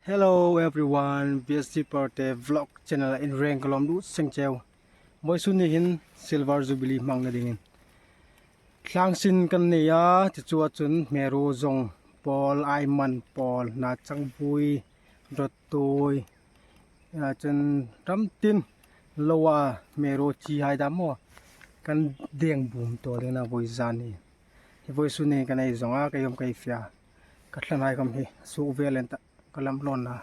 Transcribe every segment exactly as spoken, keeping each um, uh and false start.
Hello everyone, B S T Parte Vlog Channel-a inreng ka lawm lut seng cheu. Vawisun ni hin Silver Jubilee hmangna dingin tlangsin kan nei a, chu chu a chun hmeru zawng pawl, aiman pawl, na changvui, rawttui, a chun ram tin loa hmeru chi hai dam maw, kan deng bum tawk ding a nih vawi zan ni. Hi vawisun ni kan ei zawng a, kei khawm kei fia. Ka thlan hai khawm hi suk vel en ta, ka lam lawn a.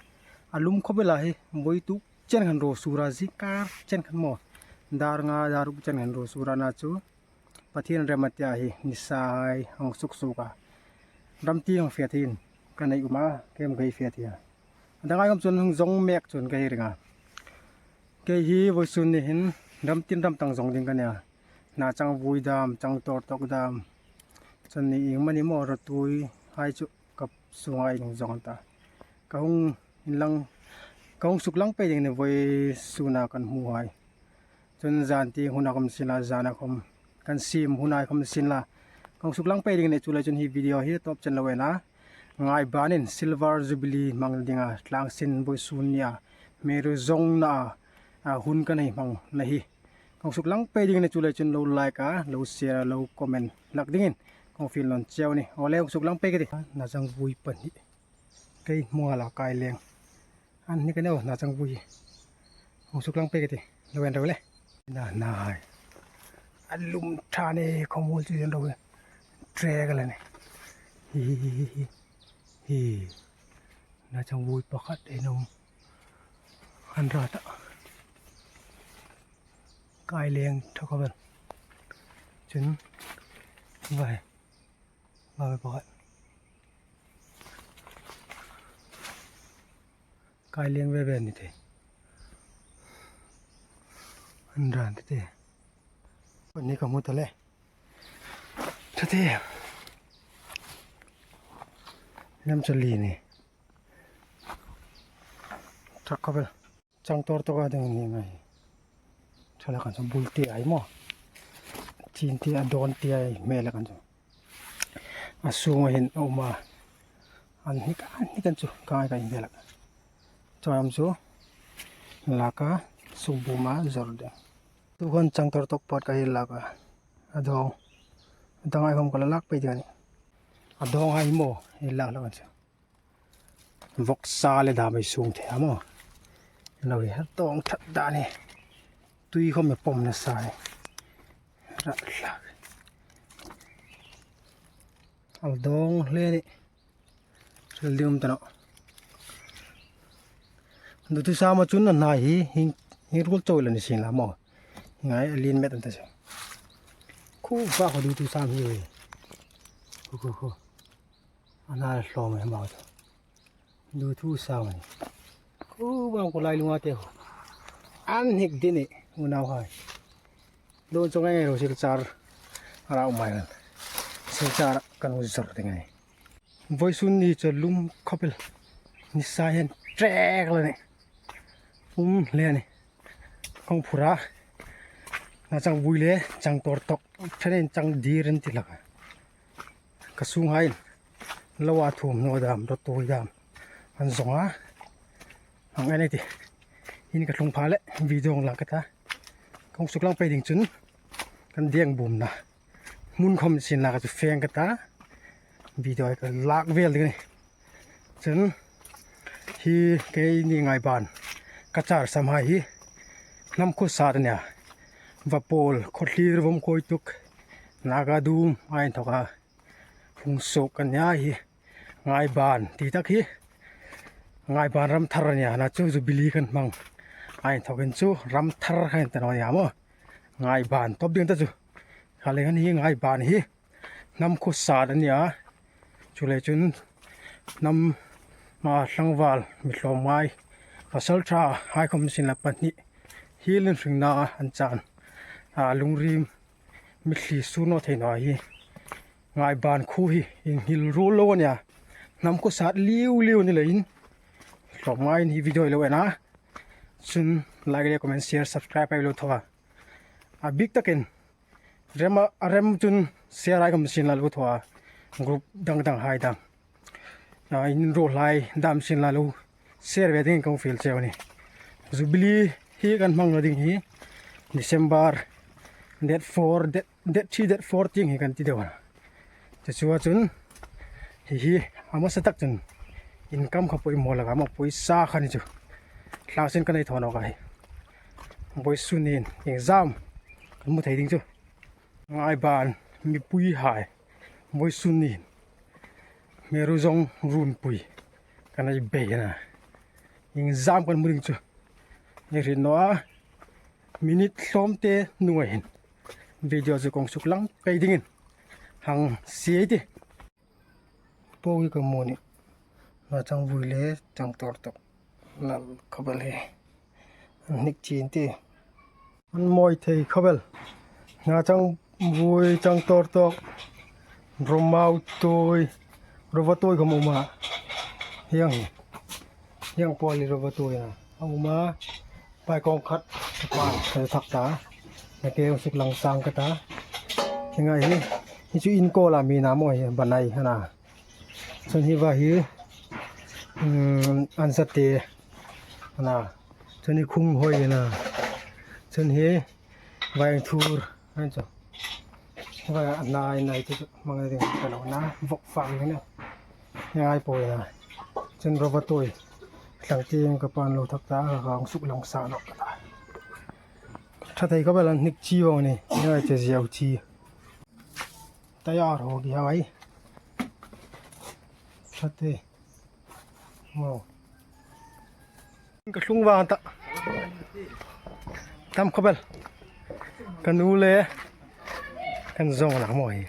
A lum khawp el a hi, vawi tuk chen khan ruo sur a, zing kar chen khan maw. Dar nga, dar ruk chen khan ruo sur a, na chu Pathien rem a tia hi, nisa hai hang suk suk a. Ram tin hang fia thei in, kan ei um a, kei khawm kei fia thei a. A dang hai khawm chun hang zawng mek chun ka hi ring a. Kei hi vawisun ni hin ram tin ram tang zawng ding ka nia. Na changvui dam, changtawrtawk dam, chun ni ieng mani maw rawttui hai chu ka sunga ei zawng ta. Ka hung inlang, ka hung suklang pei ding a nih vawisuna kan hmu hai. Chun zan ti huna khawm sin la, zana khawm kan siem huna khawm sin la, ka hung suklang pei ding a nih. Chuleiin chun hi video hi tawp chen lo en a. Ngaibanin Silver Jubilee hmang dinga tlangsin vawisun nia hmeru zawngna a, a hun kan hei hmang na hi ka hung suklang pei ding a nih. Chuleiin chun lo like a, lo share a, lo comment hlak dingin ka hung fiel nawn cheu a nih. Awle, hung suklang pei ka tih. Na changvui pahni. Kei hmu nghal a kai leng. An ni ka neu na changvui. Hung suklang pei ka tih. Lo en ro le. Na, na hai. A lum ṭha a nih, khawmuol chu en ro. Ṭek a la nih. Hi, hi, hi, hi, hi. Hi. Na changvui pakhat ei nuom. An ra ta. Kai leng ṭha khawp el. Chun. Vai. Vai pakhat. Kai leng ve ve ni te. An ran te te. Ni ka hmu ta le. Ṭha te. Lam chu li ni. Ṭha khawp el. Changtawrtawk a ding ni ngai. Ṭha la kan chu bul te ai maw. Chin te a dawn te ai hmel a kan chu. A sunga hin a um a. An hnik, an hnik an chu ka ngai ka inbel a. Chuong chu lak a suk buma zawr ding. Tu khan changtawrtawk pot ka hi lak a. A dawng. A dang ai khawm ka la lak pei ding a nih. A dawng ai maw, hi lak lak an chu. Vawksa le dam ei sung thei a maw. Lo hi a dawng ṭhat dan hi. Tui khawm ei pawm nasa hi. Rak hlak. A dawng hle a nih. Hril ding um ta nawh. Duthusam a chun a hnai hi, hi, hi ruol chawi la ni sien la maw. Ngai a lien met an ta chu. Khu va kho duthusam hi. Khu, khu, khu. A hnai hlawm e maw chu. Duthusam a nih. Khu va kho lai lunga te khu. An hnik ding a nih, unauhai. Dawn chu ngai ngai ro Silchar. A ra um mai kan. Silchar kan hung zawr ding a nih. Vawisun ni chu lum khawp el. Nisa hin ṭek la nih. Um hle a nih. Ka hung phur a. Na changvui le changtawrtawk. Ṭhenin changdir an ti hlak a. Ka sunghai in. Loa thuomhnaw dam, rawttui dam. An zawng a. Hang en ei tih. Hin ka tlung pha le. Video hang lak ka ta. Ka hung suklang pei ding chun. Kan deng bumna. Hmun khawm sin la ka chu feng ka ta. Video ka lak vel ding a nih. Chun hi keini Ngaiban ka char sam hai hi hnam khawsat a nia. Vapawl, khawthlir, vawm khawi tuk, Naga dum a inthawka hung suok kan nia hi. Ngaiban ti tak hi Ngaiban ram thar a nia, na chu Jubilee kan hmang a inthawkin chu ram thar kha in ta naw nia maw. Ngaiban tawp ding ta chu. Kha le khan hi Ngaiban hi hnam khawsat a nia. Chuleiin chun hnam, a, tlangval, mi hlawm ngai, pasalṭha hai khawm sin la pahni hi lien hringna an chan. A, lungril mitthli sur naw thei naw hi. Ngaiban khuo hi inhil ruol lo a nia. Hnam khawsat liu liu ni leiin hlawm ngaiin hi video lo en a. Chun like le comment share subscribe ei lo thaw a. A bik takin rem a, a rem chun share ei khawm sin la lo thaw a. Group dang dang hai dam. A, inruolhai dam sin la lo Share ve dingin kan fiel cheu a nih. Jubilee hi kan hmang naw ding hi December date four, date, date three, date four tieng hi kan ti deu a. Chu chu a chun hi hi a hmasa tak chun income kha poimaw laka maw, poisa kha ni chu. Thlangsen kan ei thaw nawk a hi. Vawisun hin exam kan hmu thei ding chu. Ngai ban mipui hai. Vawisun hin Hmeruo Zong Runpui kan ei bei a nih. Exam kan hmu ding chu. Ei hriet naw a. Minute hlawm te nuai hin video chu kan suklang pei dingin hang sie ei tih. Poisa ka hmu a nih. Hna changvui le changtawrtawk. Lal khawbel hi. An hnik chin ti. An mawi thei khawbel. Hna changvui, changtawrtawk. Romau tuoi. Rova tuoi khawm a um a. Hieng hi. Hieng pawl hi rova tuoi a. A um a. Pai kawng khat, ka pa, ka thak ta. Na ke suklang sang ka ta. Hi ngai hi. Hi chu in ko la mi na maw hi, banai a nih. Chun hi va hi, um, an sa te a nih. Chun hi khung hoi a nih. Chun hi vaieng thur. An chu. Hi va a nai nai chu hmang ding ka lo na. Vok fang ni na. Ngai poi na. Chun rova tuoi. Tlang tieng ka pan lo thak ta, ka hang suklang sa nawk ka ta. Ṭha thei khawbel an hnik chi vong a nih. Ngai che ziau chi. Tayar ho gaya hai. Ṭha thei. Wow. Ka tlung vang ta. Tam khawbel. Ka nu le kan zong a nih maw hi.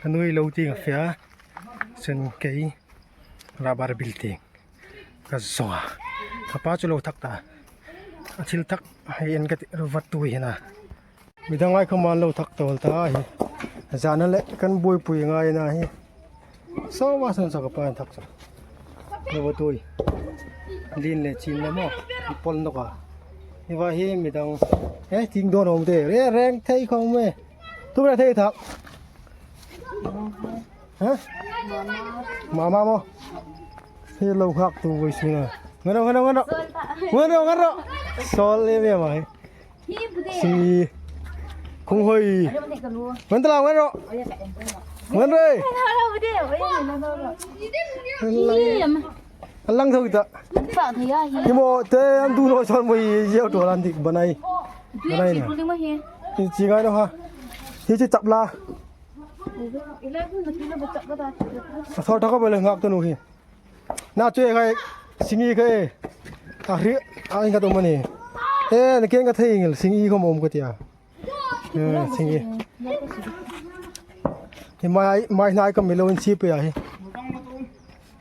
Ka nu hi lo tieng a fe a. Chun kei rubber bil tieng ka zong a. Ka pa chu lo thak ta. A thil thak hei en ka ti, rova tuoi hi a nih. Midang ai khawm an lo thak tawl ta hi. Zana le kan buoipui ngai a nih hi. Saw ma san sa ka pa an thak chu. Rova tuoi. Lien le chin le maw. Pol nawk a. Hi va hi midang. Eh, ting dawn a um te. Re reng thei khawm e. Tu ra thei thak. Ha? Mama maw. Hi lo hak tu vawisun a. Ngan ro, ngan ro, ngan ro. Ngan ro, ngan ro. Sawl le me mai. Hi bu de. Singi. Khung hoi. Ngan ta la, ngan ro. Ngan ro. Hi, am. An lang tho ta. Sa thei a hi. Hi maw te an du lo son maw hi, zeu to lan dik banai. Banai na. Hi chi ngai lo ha. Hi chi chap la. A thor thak a bel ngak ta nu hi. Na chu e khai singi khai. A hri a inga to mani. E, na ken ka thei ngil singi khawm a um ka tia. Eh, singi. Hi mai, mai hnai ka mi lo in chi pe a hi.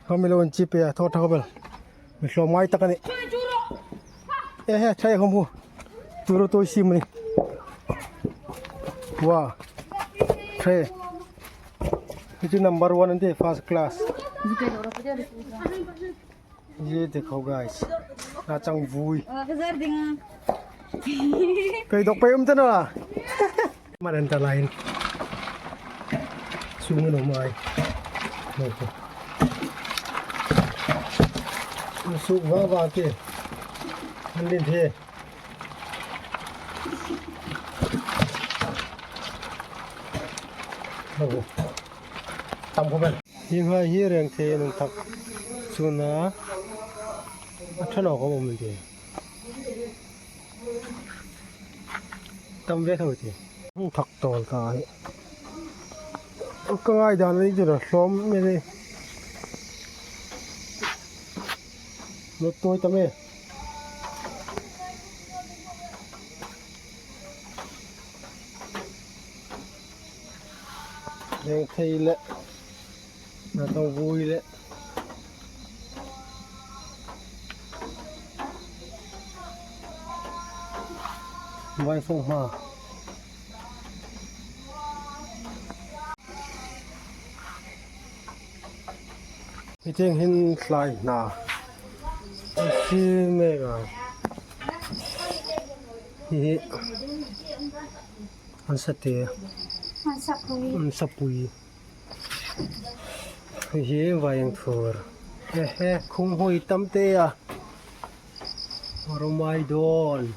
Ka mi lo in chi pe a, thaw thaw bel. Mi hlawm ngai tak a nih. Eh, he, thei khawm hu. Turo to sim ni. Wa. Thei. Hi chu number one an ti, first class. Ye dekho guys. Hna changvui. Ka zar ding a. Kei dok pei um ta naw a. Maran ta lain. Sung no mai. Suk va va te. An lien the. Tam khawbel. Hi ngai hi reng thei nung tak. Chun a, a ṭha naw khawm um ti. Tam ve tho ti. Thak tawl ka hi. Ka ngai dan a ni chu a hlawm me ni. Lo tuoi ta me. Reng thei le, hna changvui le. Vaifawng hma. Hi tieng hin tlai hna. Si me ga. Hi. An sa te. An sa pui. An sa pui. Hi vaieng thur. He he, khung hoi tam te a. Rawmai dawn.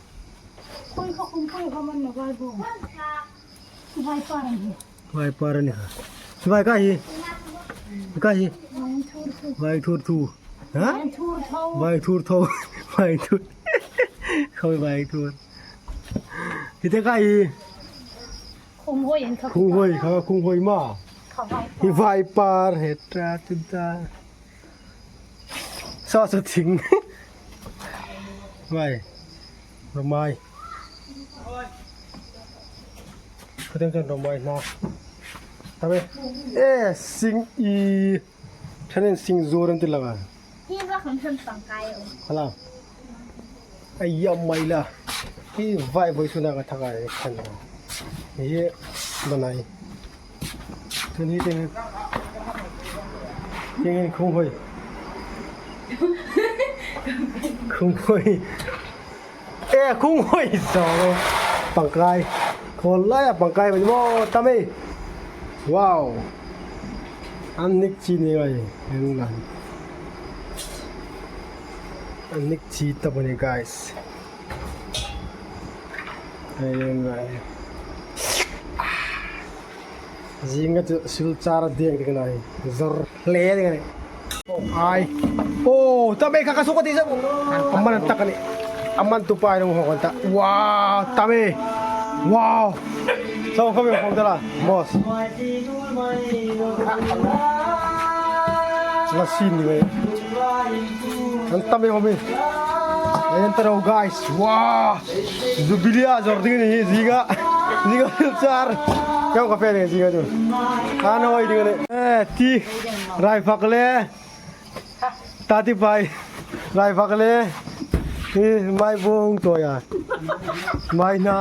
Khung hoi, khung hoi, hoi man na vai bo. Vai par ni. Vai par ni ha. Vai ka hi. Ka hi. Vai thur thu. Vai thur thu. Ha? Vai thur thu. Vai thur thu. Vai thur. Khoi vai thur. Hi te ka hi. Khung hoi en kha. Khung hoi kha, khung hoi ma. Kha vai. Hi vai par he ta tu ta. Sa sa thing. Vai. Rawmai. Khuteng chun rawmai na. Tabe. Eh, sing i. Thanin sing zuor an ti langa. Hi va kham kham pangkai o. Hala. Ai ya mai la. Hi vai voi suna ka thaka e khan. Hi manai. Tun hi teng. Teng khung hoi. Khung hoi. E, khung hoi zo. Pangkai. Khol lai a pangkai mai mo tam e. Wow. An nik chi ni ngai. Heng lan. An nik chi ta bani guys. Heng lai. Zinga chu Silchar a ding ding a ni. Zor hle ding a ni. Ai. Oh, tam e ka ka suka ti sa. Aman tak a ni. Aman tu pai nung hong ta. Wow, tam e. Wow. Sa ko mi hong ta la. Boss. La sin ni. An tam e ho mi. An ta ro guys. Wow. Jubilee a zor ding ni zinga. Zinga Silchar. Kau ka fe ni zinga chu. Ka noi ding ni. Eh, ti. Rai fak le. Ta ti pai. Rai fak le. Hi mai bung to ya. Mai na.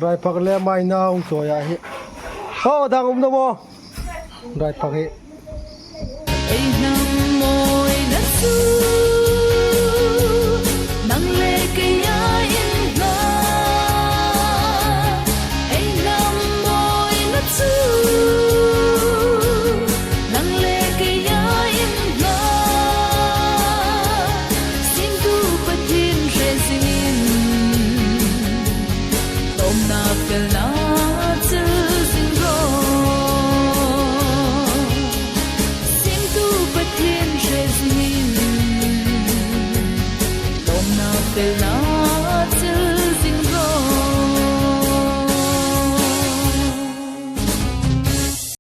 Rai fak le mai na ung to ya hi. Ho dang um no mo. Rai fak hi. Ei hnam mawi la chu, nang le kei